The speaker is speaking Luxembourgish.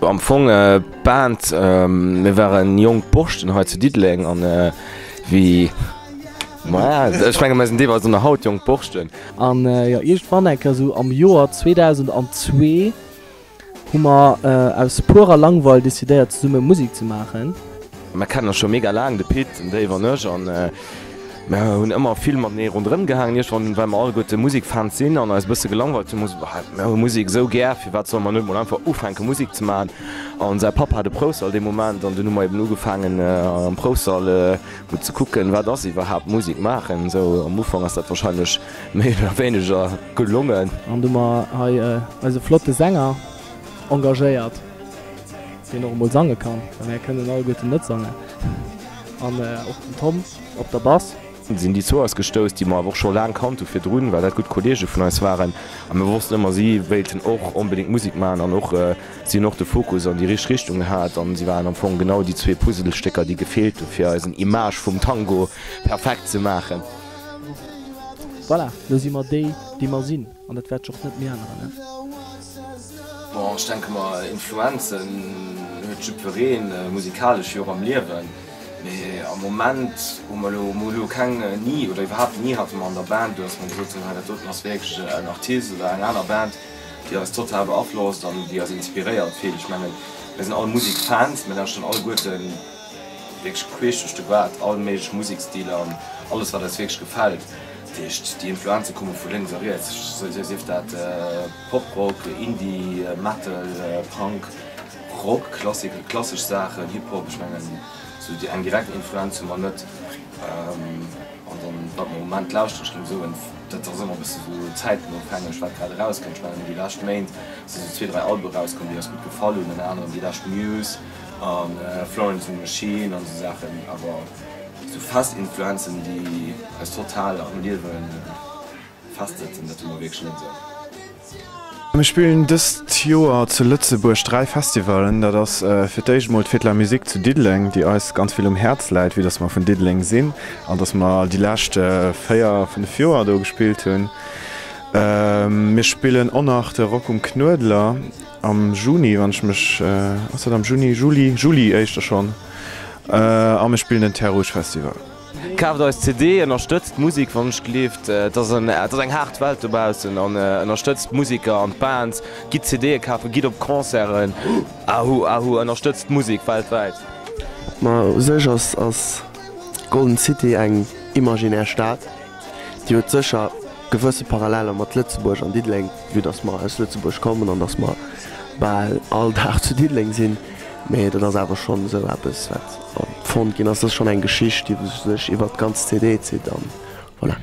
Am Fong d'Band, mir waren jonk Borschten hei zu Diddeleng an wéi, maja ech menge mir sinn deelweis och nach haut jonk Borschten. An jo iergendwann eng Kéier esou am Joer 2002 hu mer aus purer Langweil decidéiert zesumme Musek ze maachen. Mer kennen eis scho mega laang, de Pit, den Dave an ech, an mer hunn ëmmer vill matenee ronderëm gehaangen. Iergendwann, well mer alleguerte Musekfans sinn an eis e bësse gelangweilt hunn, hu mer gesot, Mer hu Musek esou gär, firwat solle mer net mol einfach ufänke Musek ze maachen? An säi Papp hat e Proufsall dee Moment an dunn hu mer eben ugefaangen am Proufsall mol ze kucken, wat ass iwwerhaapt Musek maachen. Esou am Ufank ass dat warscheinlech méi oder wéineger gelongen. An du hu mer hei eise flotte Sänger engagéiert, deen och emol sange kann, well mär kënnen alleguerten net sangen. An och den Tom op der Bass. Sinn déi zwou eis gestouss, déi mer awer och scho laang kannt hu virdrun, well dat gutt Kolleege vun eis waren. A mir wossten ëmmer, si wéilten och onbedéngt Musek maachen an och si hunn och de Fokus an déi richteg Richtung gehat. An si waren am Fong genau déi zwee Puzzlestécker, déi gefeelt hu fir eisen Image vum Tango perfekt ze maachen. Voilà, lo si mer déi, déi mer sinn, an dat wäert sech och net méi änneren. Bon, ech denke mer, Influenzen huet jiddwereen, musikalesch wéi och am Liewen. Mee am Moment hu mer elo, mer hu elo keng, ni oder iwwerhaapt ni hate mer an der Band, dass mer gesot hunn, hei dat doten ass wierklech en Artist oder eng aner Band, déi eis total beaflosst an déi eis inspiréiert vill. Ech mengen, mir sinn all Musikfans, mir lauschteren alleguerten wierklech queesch duerch de Gaart all méiglech Musikstiler an alles wat eis wierklech gefält. Dat heescht, déi Influenze komme vu lénks a riets, sief dat Pop-Rock, Indie, Metal, Punk, Rock, Klassik, klassesch Saachen, Hip-Hop, ech mengen sou eng direkt Influenz hu mer net. An dann wat mer am Moment lauschteren, ech géing soen, dat ass ëmmer e bësse sou zäitenofhängeg wat grad erauskënnt. Ech mengen déi lescht Méint si sou zwee, dräi Albe erauskomm, déi eis gutt gefall hunn, ënner anerem déi lescht Muse a Florence and the Machine an esou Saachen. Awer sou fest Influenzen, déi eis total am Liewe festsëtzen, dat hu mer wierklech net esou. Mir spillen dëst Joer zu Lëtzebuerg 3 Festivalen. Dat ass fir d'éischt emol d'Fête de la Musique zu Diddeleng, déi eis ganz vill um Häerz läit, vue dass mer vun Diddeleng sinn an dass mer déi lescht 4, 5 Joer do gespillt hunn. Mir spillen och nach de Rock um Knuedler am Juni, wann ech mech, ass dat am Juni, Juli, Juli éischter schonn, a mir spillen den Terres Rouges Festival. Kaaft eis CD, ënnerstëtzt d'Musek wann ech gleeft. Et ass en, et ass eng haart Welt dobaussen an ënnerstëtzt d'Museker an d'Bands. Gitt CDe kafen, gitt op Concerten, ahu ahu, ënnerstëtzt d'Musek weltwäit. Ma u sech ass ass Golden City eng imaginär Stad. Déi huet sécher gewësse Paralleller mat Lëtzebuerg an Diddeleng, vue dass mer aus Lëtzebuerg kommen an dass mer bal all Dag zu Diddeleng sinn. Mee dat ass awer schonn esou eppes, wat erfonnt ginn ass. Dat ass schonn eng Geschicht, déi sech iwwert d'ganz CD zitt an voilà.